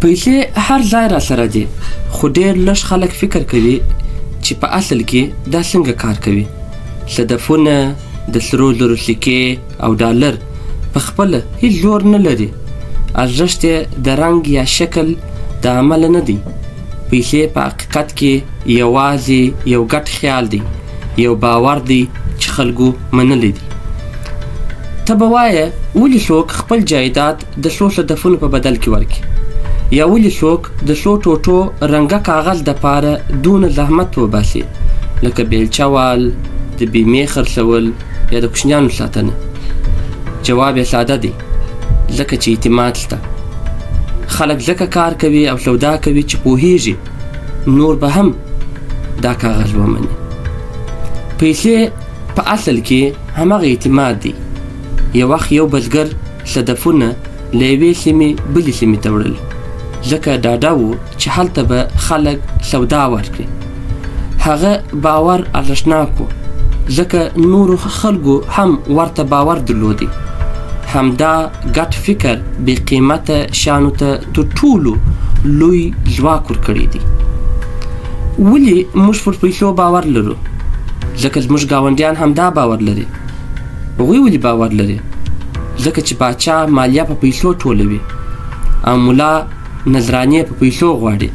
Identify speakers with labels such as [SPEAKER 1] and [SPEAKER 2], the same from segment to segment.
[SPEAKER 1] پیسې هر ځای را سره دي، خو ډېر لږ خلک فکر کوي چې په اصل کې دا څنګه کار کوي. صدفونه، د سرو زرو سکې او ډالر په خپله هیڅ زور نه لري. ارزښت یې د رنګ یا شکل د امله نه دی. پیسې په حقیقت کې یوازې یو ګډ خیال دی، یو باور دی چې خلکو منلی دی. ته به وایې ولې څوک خپل جایداد د څو صدفونو په بدل کې ورکړي، یا ولې څوک د څو ټوټو رنګه کاغذ دپاره دونه زحمت وباسي، لکه بیلچه وال، د بیمې خرڅول یا د کوچنیانو ساتنه؟ جواب یې ساده دی، ځکه چې اعتماد شته. خلک ځکه کار کوي او سودا کوي چې پوهیږي نور به هم دا کاغذ ومني. پیسې په اصل کې هماغه اعتماد دی. یو وخت یو بزګر صدفونه له یوې سیمې بلې سیمې ته وړل، ځکه ډاډه و چې هلته به خلک سودا ورکړي. هغه باور ارزښتناک و، ځکه نورو خلکو هم ورته باور درلودی. همدا ګډ فکر بې قیمته شیانو ته تر ټولو لوی ځواک ورکړی دی. ولې موږ پر پیسو باور لرو؟ ځکه زموږ ګاونډیان همدا باور لري. هغوی ولې باور لري؟ ځکه چې پاچا مالیه په پیسو ټولوي او ملا نذرانې په پیسو غواړي.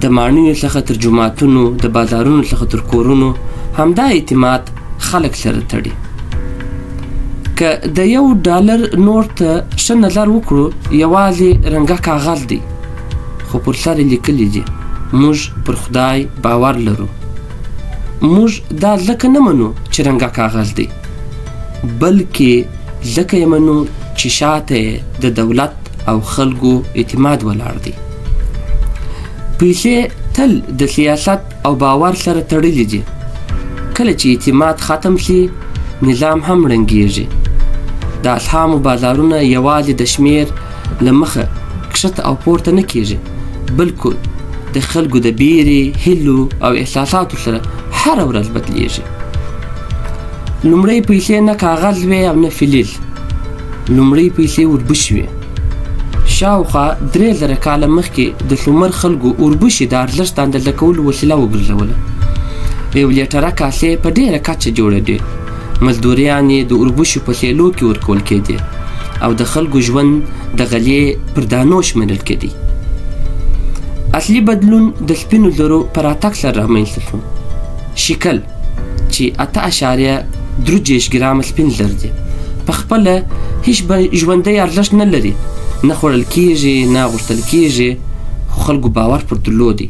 [SPEAKER 1] د ماڼیو څخه تر جوماتونو، د بازارونو څخه تر کورونو، همدا اعتماد خلک سره تړي. که د $1 نوټ ته ښه نظر وکړو، یوازې رنګه کاغذ دی، خو پر سر یې لیکلي دي موږ پر خدای باور لرو. موږ دا ځکه نه منو چې رنګه کاغذ دی، بلکې ځکه یې منو چې شاته یې د دولت او خلکو اعتماد ولاړ دی. پیسې تل د سیاست او باور سره تړلي دي. کله چې اعتماد ختم شي، نظام هم ړنګیږي. د اسهامو بازارونه یوازې د شمیر له مخه کښته او پورته نه کیږي، بلکې د خلکو د بیرې، هیلو او احساساتو سره هره ورځ بدلیږي. لومړۍ پیسې نه کاغذ وې او نه فلز. لومړۍ پیسې اوربشې وې. شاوخوا 3000 کاله مخکې د سومر خلکو اوربشې د ارزښت اندازه کولو وسیله وګرځوله. یو لیټره کاسې په ډېره کچه جوړېدې. مزدوریان یې د اوربشو په سیلو کې ورکول کېدې او د خلکو ژوند د غلې پر دانو شمېرل کېدی. اصلي بدلون د سپینو زرو په راتګ سره رامنځته شو. شکل چې 8.33 ګرامه سپین زر دي، په خپله هیڅ ژوندی ارزښت نه لري، نه خوړل کیږي نه اغوښتل کیږي، خو خلکو باور پر درلودی.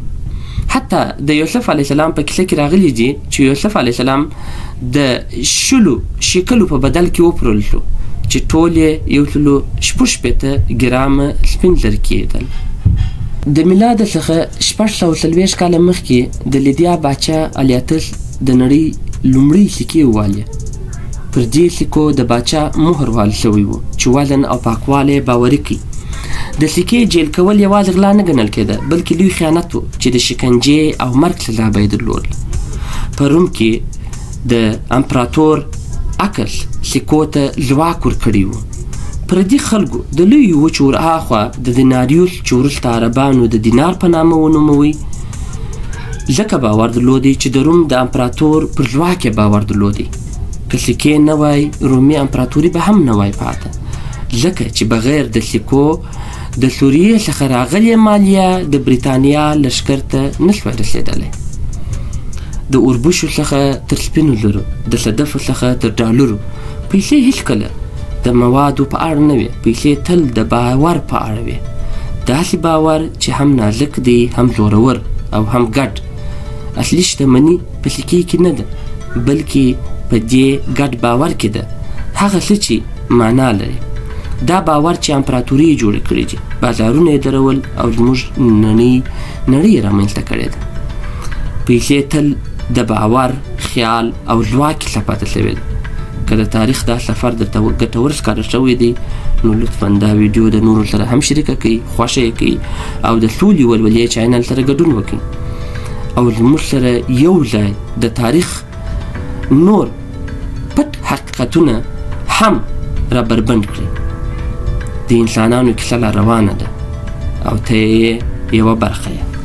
[SPEAKER 1] حتی د یوسف علیه السلام په کیسه کې راغلي دي چې یوسف علیه السلام د 20 شکلو په بدل کې وپلورل شو، چې ټول یې 166 ګرامه سپین زر کېدل. د میلاد څخه 640 کاله مخکې د لیدیا باچا الیاتس د نړۍ لومړۍ سکې ووالې. پر دې سکو د باچا مهر وهل شوی و چې وزن او پاکوالی یې باوري کړي. د سکې جیل کول یوازې غلا نه ګڼل کېده، بلکې لوی خیانت و چې د شکنجې او مرګ سزا به یې درلودله. په روم کې د امپراتور عکس سکو ته ځواک ورکړی و. پردي خلکو د لویو وچو ور هاخوا د دیناریوس چې وروسته عربانو د دینار په نامه ونوموي، ځکه باور درلودی چې د روم د امپراتور پر ځواک یې باور درلودی. که سکې نه وای، رومي امپراتوري به هم نه وای پاته، ځکه چې بغیر د سکو د سوریې څخه راغلې مالیه د بریتانیا لښکر ته نشوای رسېدلی. د اوربشو څخه تر سپینو زرو، د صدفو څخه تر ډالرو، پیسې هیڅکله د موادو په اړه نه وې. پیسې تل د باور په اړه وې، داسې باور چې هم نازک دی، هم زورور او هم ګډ. اصلي شتمني په سکې کې نه ده، بلکې په دې ګډ باور کې ده، هغه څه چې معنا لري. دا باور چې امپراتوري یې جوړې کړې دي، بازارونه یې درول او زموږ نننۍ نړۍ یې رامنځته کړې ده. پیسې تل د باور، خیال او ځواک کیسه پاتې شوې ده. که د تاریخ دا سفر درته ګټور ښکاره شوی دی، نو لطفا دا ویډیو د نورو سره هم شریکه کړئ، خوښه یې کړئ او د سولې ولولې چینل سره ګډون وکړئ او زموږ سره یو ځای د تاریخ نور پټ حقیقتونه هم را بربنډ کړئ. د انسانانو کیسه لا روانه ده. او ته یې یوه برخه یې.